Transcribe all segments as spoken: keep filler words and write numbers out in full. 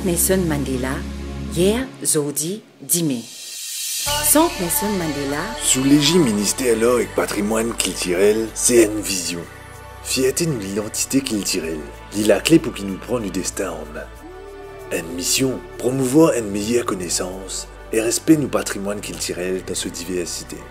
Nelson Mandela, yer, zordi, dime. Sant Nelson Mandela. Sou legi Minister Lar ek Patrimwann Kiltirel, se enn vizion. Fierte nou lidantite kiltirel, li lakle pou ki nou pran nou destin an me. Enn mision, promouvwar enn meyer konesans e respe nou patrimwann kiltirel dan so diversite.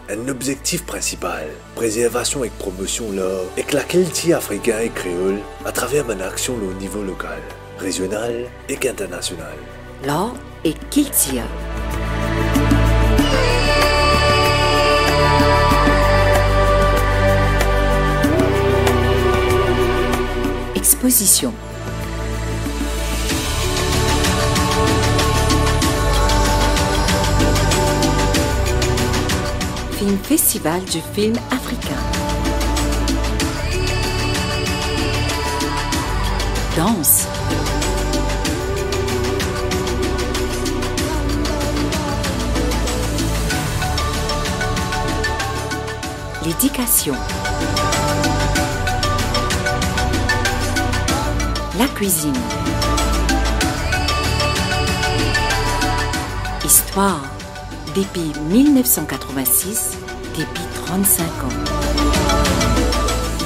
Enn obzektif prinsipal, prezervasion ek promosion lar ek lakiltir afrikin ek kreol atraver bann aksion lor nivo lokal, rezional ek internasional. Lar ek kiltir. Expozision. Film, Festival du film africain. Dans. Ledikasion. Lakwizinn. Istwar. Depi mil nef san katrovin-sis, depi trann-sink an.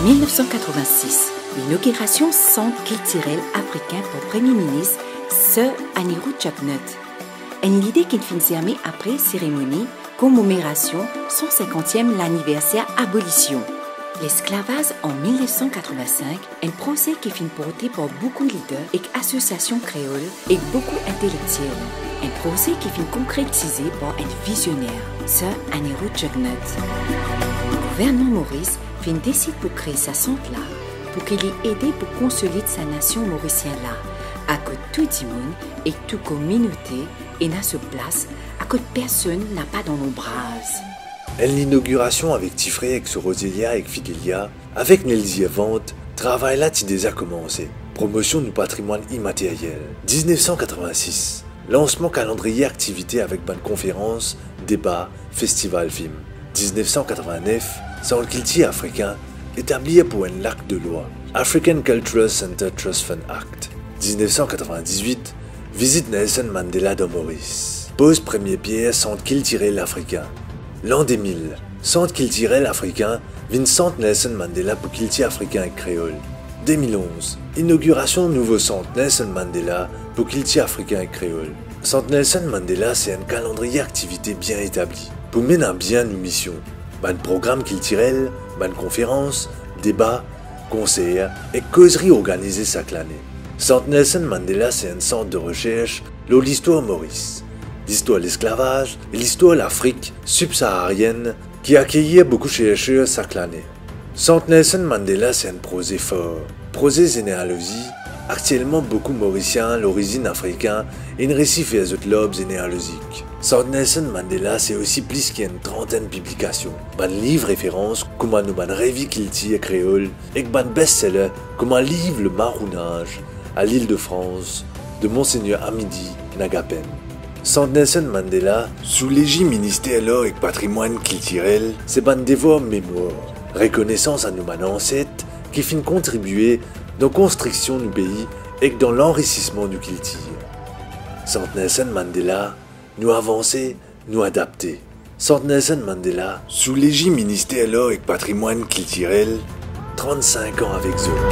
Mil nef san katrovin-sis, linogirasion Sant Kiltirel Afrikin par Premie Minis Sir Anirudh Jugnauth. Enn lide ki finn zerme apre seremoni komemorasion san sinkantiem laniverser abolision lesklavaz an mil nef san katrovin-sink, enn proze ki finn porte par boukou lider ek asosiasion kreol ek boukou intelektiel. Enn proze ki finn konkretize par enn vizioner, Sir Anirudh Jugnauth. Gouvernman Moris finn desid pou kree sa sant la, pou ki li ede pou konsolid sa nasion morisien la, akoz tou dimoun ek tou kominote ena so plas, akoz personn napa dan lonbraz. Enn linogirasion avek Tifre ek so Roselia ek Fidelia, avek Nelzir Vant, travay la ti deza koumanse. Promosion nou patrimwann imateriel. Diznef san katrovin-sis, lansman kalandriye aktivite avek bann konferans, deba, festival film. Diznef san katrovin-nef, Sant Kiltir Afrikin etablir pou enn lak de lwa, African Cultural Centre Trust Fund Act. Diznef san katrovin-dizwit, vizit Nelson Mandela dan Moris. Poz premie pier Sant Kiltirel Afrikin. Lan de mil, Sant Kiltirel Afrikin vinn Sant Nelson Mandela pou Kiltir Afrikin ek Kreol. De mil onz, inogirasion nouvo Sant Nelson Mandela pou Kiltir Afrikin ek Kreol. Sant Nelson Mandela se enn kalandriye aktivite bien etabli pou mena bien nou mision. Bann program kiltirel, bann konferans, deba, konser ek kozri organize sak lane. Sant Nelson Mandela se enn sant de resers lor listwar Moris, listwar lesklavaz e listwar Lafrik sibsaharienn ki akeyir boukou serser sak lane. Sant Nelson Mandela se enn proze for, proze zenealozi. Aktielman, boukou Morisien lorizinn afrikin inn resi fer zot larb zenealozik. Sant Nelson Mandela se osi plis ki enn trantenn piblikasion, bann liv referans kouma nou bann revi kiltir kreol ek bann best-seller kouma liv Le Marronnage à l'Île de France de Monseigneur Hamidi Nagapen. Sant Nelson Mandela, sou legi Minister Lar ek Patrimwann Kiltirel, se bann devwar memwar, rekonesans a nou bann anset ki finn kontribie dan konstriksion nou pei ek dan lanrisisman nou kiltir. Sant Nelson Mandela, nou avanse, nou adapte. Sant Nelson Mandela, sou legi Minister Lar ek Patrimwann Kiltirel, trann-sink an avek zot.